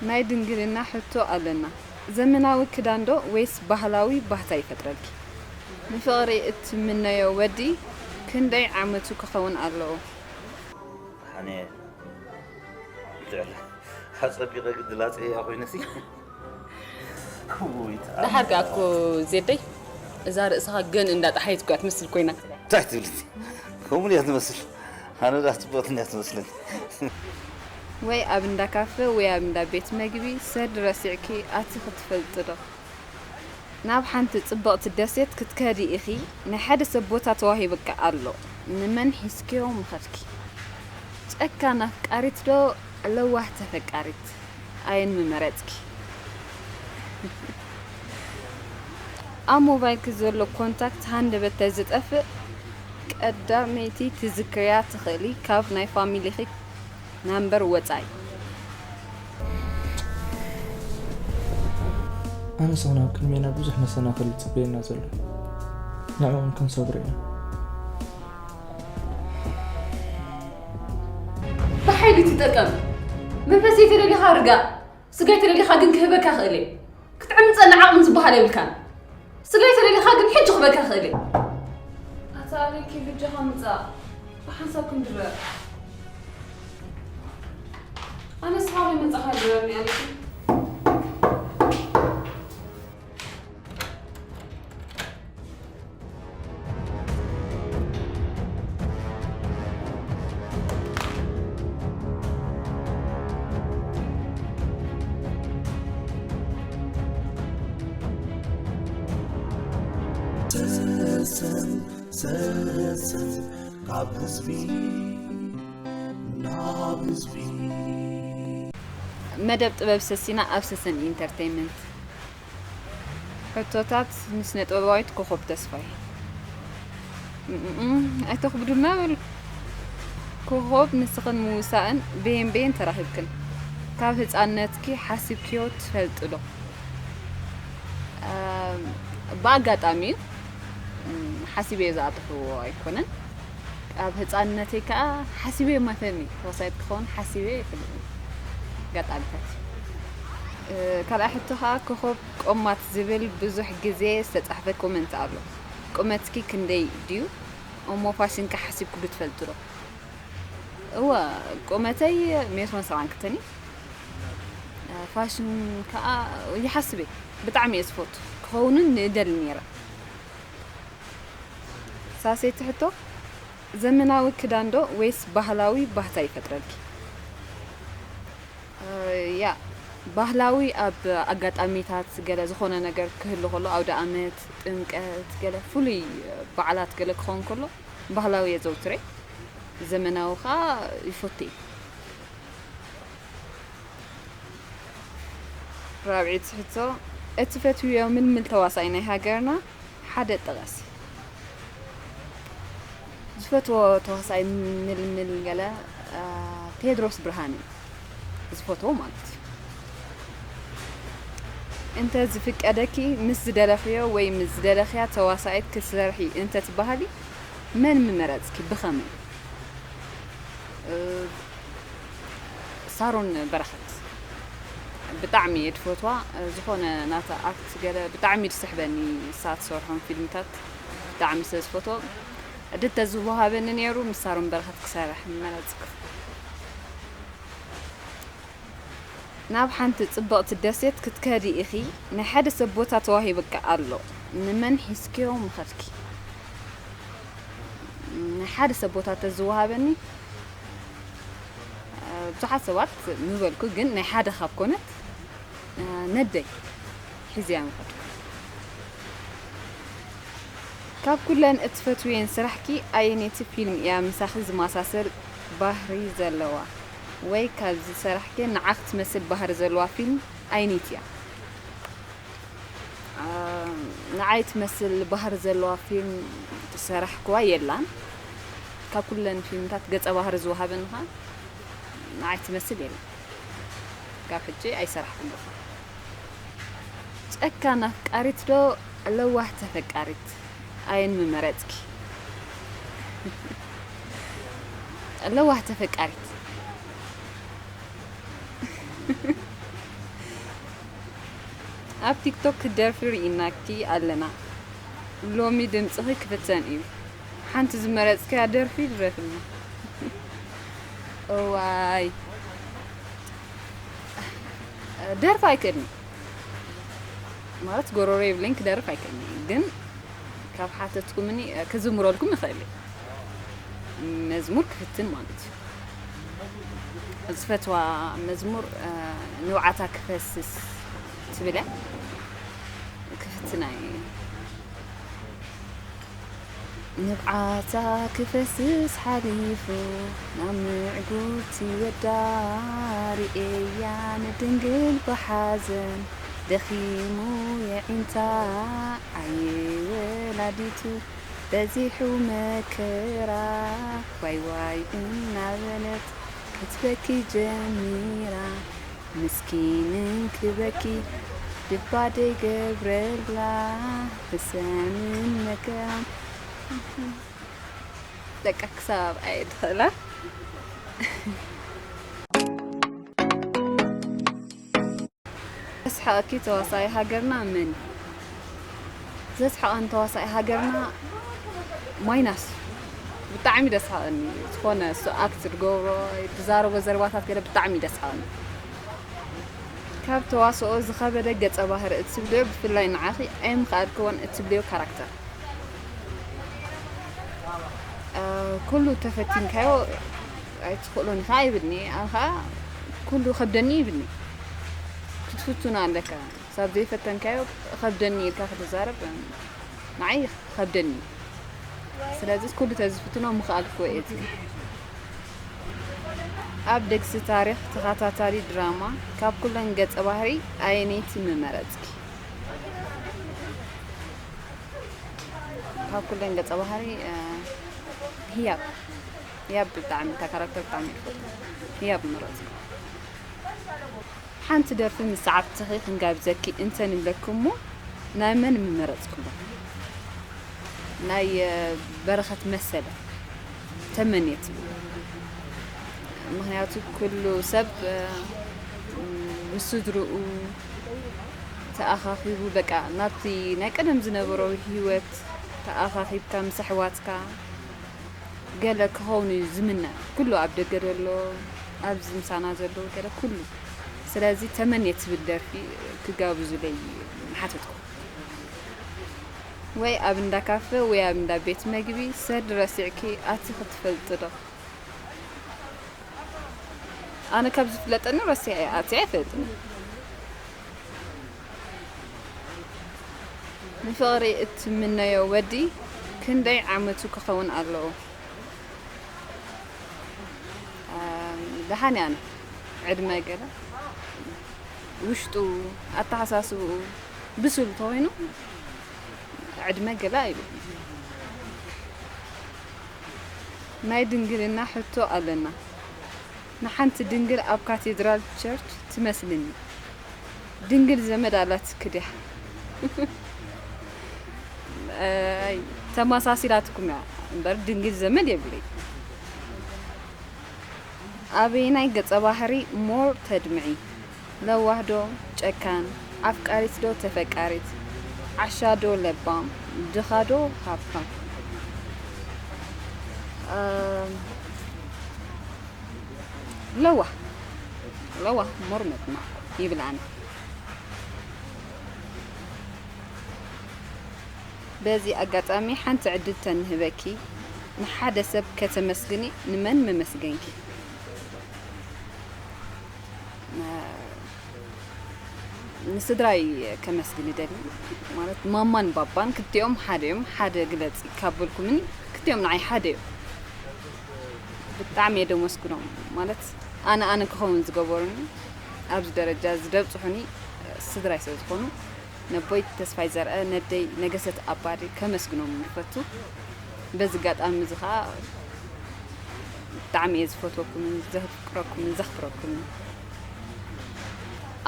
ናይ ድንግልና ሕቶ ኣለና። ዘመናዊ ክዳን ዶ ወይስ ባህላዊ ባህታ ይፈጥረልኪ? ንፍቕሪ እትምነዮ ወዲ ክንደይ ዓመቱ ክኸውን ኣለዎ? ሓነ ልዕላ ኣጸቢቐ ግዲ ላጽየ እያ ኮይነሲ። ደሓር ከኣ እኮ ዜደይ፣ እዛ ርእስኻ ገን እንዳጠሓየት እኮ እያ ትመስል ኮይና። እንታይ ትብል? ከምኡ እያ ትመስል። ኣነ ዳ ጽቡቕት እያ ትመስለኒ። ወይ ኣብ እንዳ ካፈ ወይ ኣብ እንዳ ቤት መግቢ ሰድ ረሲዕኪ ኣቲኺ ትፈልጢ ዶ? ናብ ሓንቲ ጽብቕቲ ደሴት ክትከዲ ኢኺ፣ ናይ ሓደ ሰብ ቦታ ተዋሂቡኪ ኣሎ። ንመን ሒዝክዮ ምኸድኪ? ጨካን ኣፍቃሪት ዶ ለዋህ ተፈቃሪት? ኣየን ምመረጽኪ? ኣብ ሞባይልኪ ዘሎ ኮንታክት ሃንደበት ተዝጠፍእ ቀዳመይቲ ትዝክርያ ትኽእሊ ካብ ናይ ፋሚሊኺ ናምበር ወጻኢ። ኣነ ስኽና ኣብ ቅድሜና ብዙሕ መሰናኽል ዝጽበየና ዘሎ ንዕኡን ክንሰብሮ ኢና። ብሓይሊ ትጠቀም። መንፈሰይ ተደሊኻ ርጋእ፣ ስጋይ ተደሊኻ ግን ክህበካ ክእል እየ። ክትዕምፀኒ ዓቕሚ ዝበሃል የብልካን። ስጋይ ተደሊኻ ግን ሕጂ ክህበካ ክእል እየ። ኣታ ኣለኪ ብጃኻ ምፃእ፣ ብሓንሳብ ክንድረር። ኣነ ስኻ ወይ መፃኻ ድረርኒ ኣለኪ። ሰሰን ሰሰን ካብ ህዝቢ ናብ ህዝቢ መደብ ጥበብ ሰሲና ኣብ ሰሰን ኢንተርቴይንመንት። ሕቶታት ንስነ ጥበባዊት ኮኾብ ተስፋይ። እም፣ ኣይተኽብዱና በሉ። ኮኾብ ንስኽን ምውሳእን በየን በየን ተራኺብክን? ካብ ህፃንነትኪ ሓሲብክዮ ትፈልጢ ዶ? ብኣጋጣሚ እዩ። ሓሲበዮ ዝኣተኽዎ ኣይኮነን። ኣብ ህፃንነተይ ከዓ ሓሲበዮ ማፈኒ ተዋሳኢት ክኸውን ሓሲበዮ ኣይፈልጥን። ኣጋጣሚታት እዩ። ካልኣይ ሕቶ ከዓ ኮኾብ ቆማት ዝብል ብዙሕ ግዜ ዝተፃሕፈ ኮመንት ኣሎ። ቁመትኪ ክንደይ ድዩ? እሞ ፋሽን ከ ሓሲብክሉ ትፈልጢ ዶ? እወ ቁመተይ ሜትሮን ሰብዓን ክልተን እዩ። ፋሽን ከዓ ይሓስብ እየ። ብጣዕሚ እየ ዝፈቱ ክኸውንን ንእደሊ ነይረ። ሳሰይቲ ሕቶ፣ ዘመናዊ ክዳን ዶ ወይስ ባህላዊ ባህታ ይፈጥረልኪ? ያ ባህላዊ ኣብ ኣጋጣሚታት ገለ ዝኾነ ነገር ክህሉ ከሎ ኣውደ ኣመት፣ ጥምቀት፣ ገለ ፍሉይ በዓላት ገለ ክኸውን ከሎ ባህላዊ የዘውትረ። ዘመናዊ ከዓ ይፈቱ። ራብዒት ሕቶ፣ እትፈትውዮ ምልምል ተዋሳኣይ ናይ ሃገርና ሓደ ጥቐሲ። ዝፈትዎ ተዋሳኣይ ምልምል ገለ ቴድሮስ ብርሃነ ዝፈትዎ ማለት እዩ። እንተ ዝፍቀደኪ ምስ ዝደለኽዮ ወይ ምስ ዝደለኽያ ተዋሳኢት ክትሰርሒ እንተ ትበሃሊ መን ምመረፅኪ? ብኸመይ? ሳሮን በረኸት ብጣዕሚ እየ ድፈትዋ። ዝኾነ ናታ ኣክት ገለ ብጣዕሚ እዩ ዝስሕበኒ፣ ንሳ ትሰርሖም ፊልምታት ብጣዕሚ ስለ ዝፈትዎ። ዕድል ተዝወሃበኒ ነይሩ ምስ ሳሮን በረኸት ክሰርሕ ምመረፅኩ። ናብ ሓንቲ ጽብቕቲ ደሴት ክትከዲ ኢኺ። ናይ ሓደ ሰብ ቦታ ተዋሂቡኪ ኣሎ። ንመን ሒዝክዮ ምኸድኪ? ናይ ሓደ ሰብ ቦታ ተዝወሃበኒ ብዙሓት ሰባት ምበልኩ፣ ግን ናይ ሓደ ካብ ኮነት ነደይ ሒዝያ ምኸድኩ። ካብ ኩለን እትፈትውየን ስራሕኪ ኣየነይቲ ፊልም እያ ምሳኺ ዝመሳሰል ባህሪ ዘለዋ? ወይ ካብዚ ሰራሕኪ ንዓኺ ትመስል ባህሪ ዘለዋ ፊልም ኣይኒት እያ? ንዓይ ትመስል ባህሪ ዘለዋ ፊልም ዝሰራሕክዋ የላን። ካብ ኩለን ፊልምታት ገጸ ባህሪ ዝወሃበኒ ኸኣ ንዓይ ትመስል የለን። ካብ ሕጂ ኣይሰራሕኩን ዘለኹ። ጨካን ኣፍቃሪት ዶ ለዋህ ተፈቃሪት? ኣየን ምመረጽኪ? ለዋህ ተፈቃሪት። ኣብ ቲክቶክ ክትደርፊ ርኢናኪ ኣለና። ሎሚ ድምፅኺ ክፍተን እዩ። ሓንቲ ዝመረፅክያ ደርፊ ድረፍልና። እዋይ፣ ደርፊ ኣይክእልን ማለት ጎሮሮ የብለይን፣ ክደርፍ ኣይክእልን። ግን ካብ ሓተትኩምኒ ክዝምረልኩም ይኽእል እየ። መዝሙር ክፍትን ማለት እዩ። ዝፈትዋ መዝሙር ንብዓታ ክፈስስ ትብል እያ። ክፍትና እየ። ንብዓታ ክፈስስ ሓሊፉ ናብ ምዕጉርቲ ወዳ ርእየያ ንድንግል ብሓዘን ደኺሙ የዒንታ ዓየ ወላዲቱ በዚሑ መከራ ዋይ ዋይ እናበለት ክትበኪ ጀሚራ። ምስኪን እንክበኪ ድባ ደይገብረላ ሕሰምን መከራን በቃ ክሳብ ኣብኣ እየ ድኽእላ። ዘስሕቐኪ ተዋሳኣይ ሃገርና መን እዩ? ዘስሕቐኒ ተዋሳኣይ ሃገርና ማይናስ እዩ። ብጣዕሚ ደስሓቐኒ። ዝኾነ እሱ ኣክት ዝገብሮ ዝዛረቦ ዘረባታት ገለ ብጣዕሚ ደስሓቐኒ። ካብ ተዋስኦ ዝኸበደ ገጸ ባህሪ እትብልዮ ብፍላይ ንዓኺ ኣይምኽኣልክዎን እትብልዮ ካራክተር። ኩሉ ተፈቲንካዮ ኣይትኽእሎን ኢኻ ይብልኒ። ኣነ ኸዓ ኩሉ ኸብደኒ ይብልኒ። ክትፍትኖ ኣለካ። ሳብ ዘይፈተንካዮ ኸብደኒ ኢልካ ክትዛረብ ንዓይ ኸብደኒ እዩ። ስለዚ ኩሉ ተዝፍትኖ ምኽኣልክዎ እየ ዝብል። ኣብ ደግሲ ታሪኽ ተኸታታሊ ድራማ ካብ ኩለን ገጸ ባህሪ ኣየነይቲ ምመረጽኪ? ካብ ኩለን ገጸ ባህሪ ህያብ ህያብ ብጣዕሚ እታ ካራክተር ብጣዕሚ እየ ዝፈትዋ። ህያብ ምመረጽኩ። ሓንቲ ደርፊ ምስ ሰዓብትኺ ክንጋብዘኪ እንተ ንብለኪ እሞ ናይ መን ምመረጽክሞ? ናይ በረኸት መሰለ ተመንየ ትብል። ምኽንያቱ ኩሉ ሰብ ምስ ስድርኡ ተኣኻኺቡ በቃ ናብቲ ናይ ቀደም ዝነበሮ ህይወት ተኣኻኺብካ ምስ ኣሕዋትካ ገለ ክኸውን እዩ ዝምነ። ኩሉ ኣብ ደገ ዘሎ ኣብዚ ምሳና ዘለዉ ገለ ኩሉ። ስለዚ ተመንየ ትብል ደርፊ ክጋብዙለይ ምሓተትኩ። ወይ ኣብ እንዳ ካፈ ወይ ኣብ እንዳ ቤት መግቢ ሰድ ረሲዕኪ ኣቲኺ ትፈልጢ ዶ? ኣነ ካብ ዝፍለጠኒ ረሲዐ ኣትየ ኣይፈልጥን። ንፍቕሪ እትምነዮ ወዲ ክንደይ ዓመቱ ክኸውን ኣለዎ? ደሓን እየ ኣነ ዕድመ ገለ ውሽጡ ኣተሓሳስብኡ ብሱል ተኾይኑ ዕድመ ገለ ኣይብል። ናይ ድንግልና ሕቶ ኣለና። ንሓንቲ ድንግል ኣብ ካቴድራል ቸርች ትመስልኒ። ድንግል ዘመድ ኣላትኪ ድያ? ኣይ፣ ተመሳሲላትኩም እያ እምበር ድንግል ዘመድ የብለይ። ኣበየናይ ገጸ ባህሪ ሞር ተድምዒ? ለዋህ ዶ ጨካን? ኣፍቃሪት ዶ ተፈቃሪት? ዓሻ ዶ ለባም? ድኻ ዶ ሃብታም? ለዋህ ለዋህ ሞር መጥማዕ ይብል ኣነ። በዚ ኣጋጣሚ ሓንቲ ዕድል ተንህበኪ ንሓደ ሰብ ከተመስግኒ ንመን መመስገንኪ? ንስድራይ ከመስግን ይደሊ። ማለት ማማን ባባን ክልቲኦም ሓደ እዮም። ሓደ ግለፂ ካብ በልኩምኒ ክልቲኦም ንዓይ ሓደ እዮም። ብጣዕሚ እየ ደመስግኖም። ማለት ኣነ ኣነ ክኸውን ዝገበሩኒ ኣብዚ ደረጃ እዚ ደብፅሑኒ ስድራይ ስለ ዝኾኑ ነቦይ ተስፋይ ዘርአ ነደይ ነገሰት ኣባዲ ከመስግኖም ይፈቱ። በዚ ኣጋጣሚ እዚ ኸዓ ብጣዕሚ እየ ዝፈትወኩምን ዘፍቅረኩምን ዘኽብረኩምን።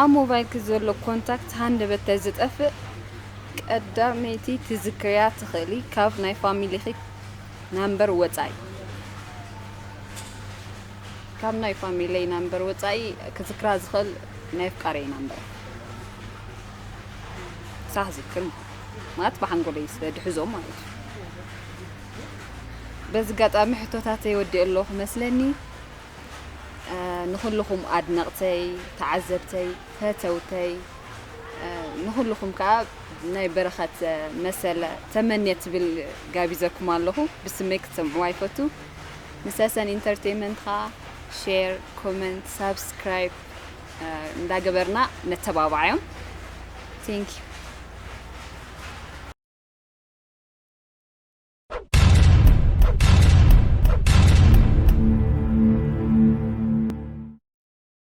ኣብ ሞባይልኪ ዘሎ ኮንታክት ሃንደበት ተዝጠፍእ ቀዳመይቲ ትዝክርያ ትኽእሊ ካብ ናይ ፋሚሊኺ ናምበር ወፃኢ። ካብ ናይ ፋሚለይ ናምበር ወፃኢ ክዝክራ ዝኽእል ናይ ኣፍቃረይ ናምበር። ሳህ ዝክር ማለት ብሓንጎለይ ስለ ድሕዞም ማለት እዩ። በዚ ኣጋጣሚ ሕቶታተይ ወዲኦ ኣለኹ መስለኒ። ንኹልኹም ኣድነቕተይ፣ ተዓዘብተይ፣ ፈተውተይ፣ ንኹልኹም ከዓ ናይ በረኸት መሰለ ተመንየ ትብል ጋቢዘኩም ኣለኹ። ብስመይ ክትሰምዕዋ ይፈቱ። ንሰሰን ኢንተርቴይንመንት ከዓ ሼር፣ ኮመንት፣ ሳብስክራይብ እንዳገበርና ነተባብዓዮም። Thank you።